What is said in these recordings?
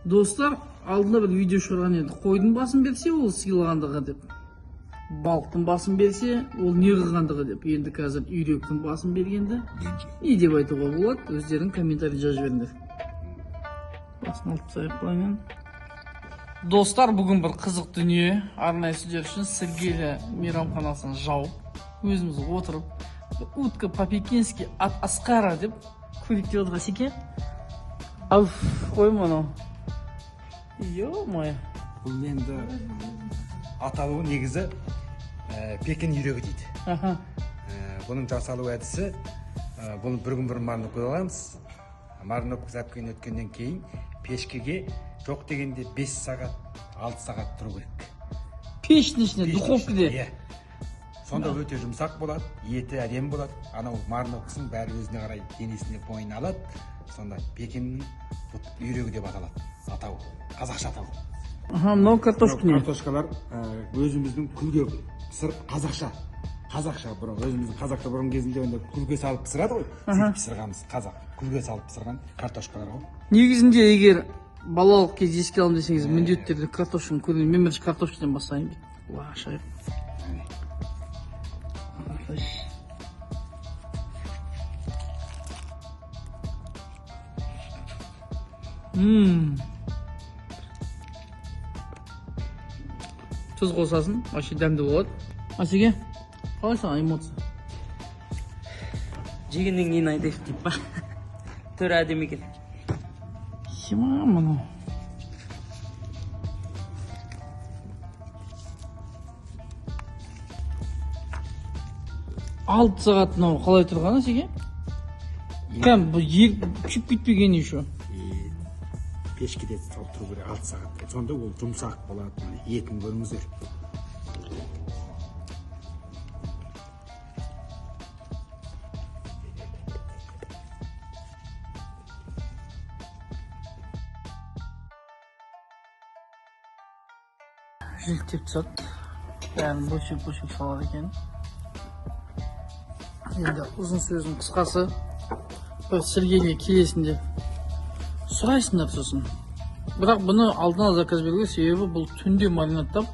Достар, алдында бір видео шығарған еді. Қойдың басын берсе, ол сыйлағандығы деп. Балықтың басын берсе, ол не қылғандығы деп. Енді қазір үйректің басын бергенді не деп айтуға болады? Өздерің комментарий жазып жіберіңдер. Басын алып тастайық былайынан. Достар, бүгін бір қызық дүние. Арнайы сіздер үшін Сіргелі мейрамханасын жауып, өзіміз отырып, утка по-пекински от Асқара деп көрейік деп отырған Секе. Ауф, қойма анау. Ё-моё. Бұл енді аталуы негізі пекин үйрегі дейді. Аха. Бұның жасалу әдісі, бұны бір күн бұрын мариновка аламыз. Мариновка запкені өткеннен кейін пешкеге жоқ дегенде 5 сағат, 6 сағат тұру керек. Пештің ішінде, Пештің духовкаде. ішінде, иә. Сонда өте жұмсақ болады, еті әдемі болады. Анау мариновкасын бәрі өзіне қарай денесіне бойын алады. Сонда пекиннің үйрегі деп аталады. Атауы, қазақша атауы. Аха, мынау картошка не? Картошкалар өзіміздің күлге пісіріп, қазақша. Қазақша бұрын өзіміздің қазақта бұрын кезінде онда күлге салып пісіреді ғой. Сөйтіп пісірғанбыз, қазақ. Күлге салып пісірген картошкалар ғой. Негізінде егер балалық кезді еске аламын десеңіз, міндетті түрде картошканы көрген. Мен бірінші картошкадан бастайын дейді. Лашайық. Тұз қосасың, вообще дәмді болады. Асеке, қалай саған эмоция? Жегеннен кейін айтайық деп па. Түрі әдемі екен. Сима мынау. Алты сағат мынау қалай тұрған, Асеке? Кәм, бұл күйіп кетпеген еще. Пешкеде салып тұру керек 6 сағат. Сонда ол жұмсақ болады. Міне, етін көріңіздер. Жиліктеп тастады. Бәрін бөлшек-бөлшек салады екен. Енді ұзын сөздің қысқасы, бір Сергейге келесің деп сұрайсыңдар сосын. Бірақ бұны алдын ала заказ беруге, себебі бұл түнде маринадтап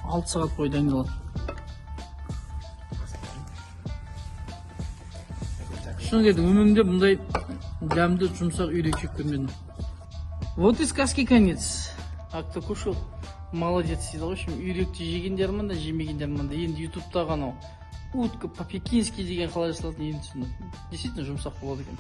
6 сағат бойы дайындалады. Шыны керек, өмірімде бұндай дәмді жұмсақ үйрек жеп көрмедім. Вот и сказки конец. А кто кушал, молодец дейді ғой. В общем, үйректі жегендер мында, жемегендер мында. Енді ютубтағы анау утка по-пекински деген қалай жасалатынын енді түсіндім. Действительно жұмсақ болады екен.